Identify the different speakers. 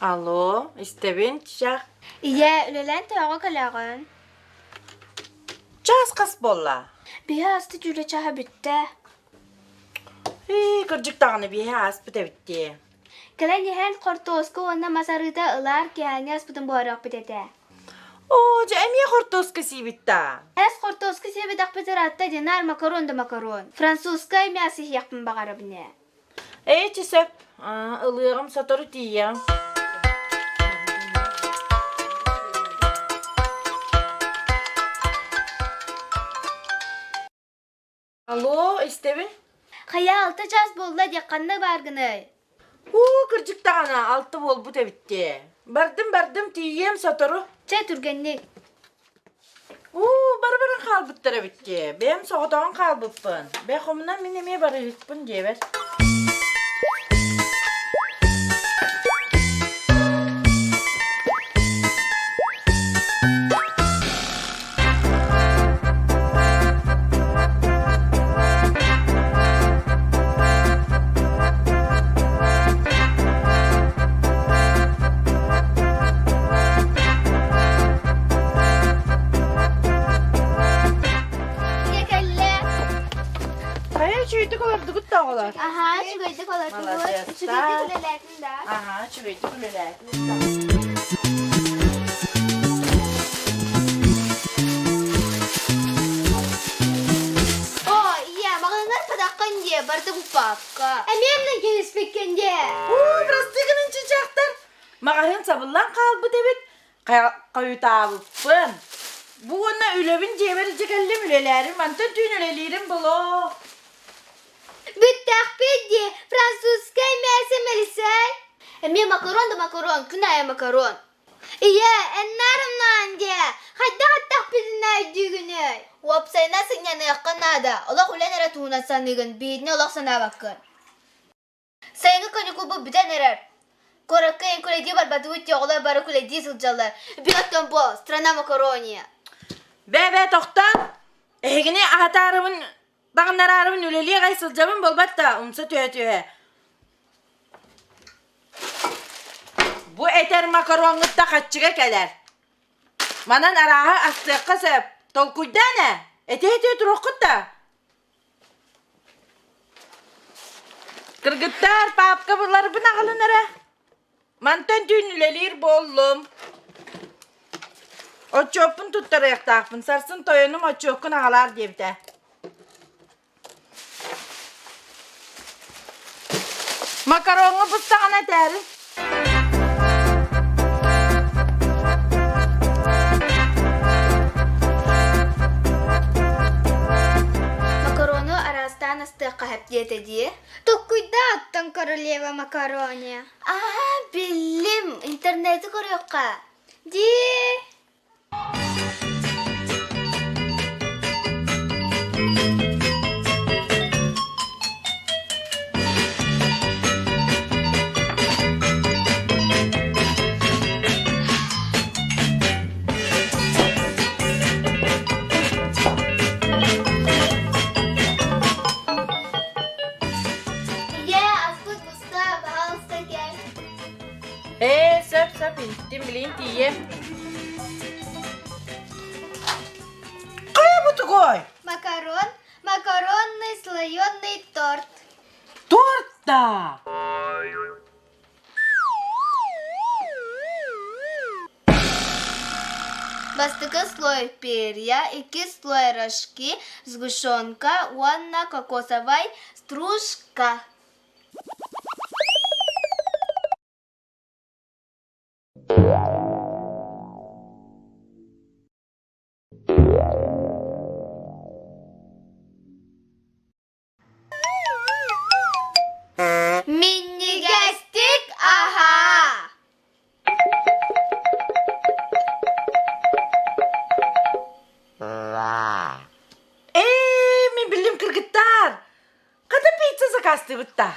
Speaker 1: Алло, истэбин, чах.
Speaker 2: Ийээ, үлэлээн төһөҕө кэлэҕин?
Speaker 1: Чаас хас буолла?
Speaker 2: Биһи аста дьүүлэ чааһа бүттэ.
Speaker 1: Ии, кырдьык даҕаны биһи ааспыт эбит дии.
Speaker 2: Кэлэн иһэн хортуоска уонна мас арыыта ылаар киэһээҥҥи аспытын буһарыахпыт этэ.
Speaker 1: Оо, дьэ эмиэ хортуоска сиибит даа?
Speaker 2: Эс хортуоска сиэбэтэхпит ыраатта динар макарон да макарон. Французскай мясо иһиэхпин баҕарабын ээ.
Speaker 1: Эчи сөп, ылыаҕым сотору тиийиэҕим. Алло, истэбин?
Speaker 2: Хайа алта чаас буолла диэх ханна бааргыный?
Speaker 1: Уу, кырдьык даҕаны алта буолбут эбит дии. Бардым, бардым, тиийиэм сотору.
Speaker 2: Чэ, түргэнник.
Speaker 1: Уу, бары-баран хаалбыттар эбит дии. Бэйэм соҕотоҕун хаалбыппын. Бээ, хомунан мин эмиэ барыһыкпын диэбэт.
Speaker 2: Ийэ кэллэ.
Speaker 1: Хайа үчүгэйдик олордугут да оҕолор?
Speaker 2: Аһаа, үчүгэйдик олордубут. Үчүгэйдик үлэлээтин да.
Speaker 1: Аһаа, үчүгэйдик үлэлээтин.
Speaker 2: Оо, ийэ, маҕаһыыҥҥар сатаххын дии, барыта уппакка. Эмиэ оннун кэбиспиккин дии.
Speaker 1: Уу, прости гынан чычаахтар. Маҕаһыын сабыллан хаалбыт эбит. Хойутаабыппын. Бу уонна үлэбин дьиэбэр илдьэ кэллим, үлэлээрим. Мантан түүн үлэлиирим болоо.
Speaker 2: Бүттэхпит дии, французскай мясо мэлисэй. Эмиэ макарон да макарон, күн аайы макарон. Ийээ, эннаарымнаан диэ, хайдах эттэхпитинэ өйдүүгүнүй? Уопсайынан сынньаныахха наада, олох үлэн эрэ туһунан саныыгын, биирдэ олох санаабаккын. Сайыҥҥы каникулбут бүтэн эрэр. Куоракка эн күлэйдии барбатыбыт дии, оҕолор бары күлэйдии сылдьаллар. Бьет бо, страна макарония.
Speaker 1: Бээ-бээ, тохтоон! Эһигини аһатаарыбын, таҥнараарыбын үлэлии аҕай сылдьабын буолбат да, умса түһэ-түһэ. Бу этэр макароҥҥут да хаччыга кэлэр. Манан арааһы астыахха сөп. Толкуйдаан ээ, этиһэ-этиһэ туруоххут да. Кыргыттаар, паапка буларбын аҕалын эрэ. Мантан түүн үлэлиир буоллум. Отчуоппун туттарыахтаахпын, сарсын тойонум отчуоккун аҕалаар диэбитэ. Макароҥҥа бустаҕына этээрин.
Speaker 2: Макарону араастаан астыахха сөп диэтэ дии. Толкуйдаа оттон королева макарония. Аа, биллим, интернети көрүөххэ. Дии. Ийээ, аспыт буста, пожалуйста, кэл.
Speaker 1: Ээ, сөп, сөп, иһиттим, билигин тиийиэм. Хайа бу тугуй?
Speaker 2: Макарон, макаронный слоеный торт.
Speaker 1: Торт да!
Speaker 2: Бастакы слой перья, иккис слой рожки, сгущенка уонна кокосовай стружка. Минньигэстик аһаа!
Speaker 1: Ээ, мин биллим кыргыттар. Хата пицца заказтыыбыт да.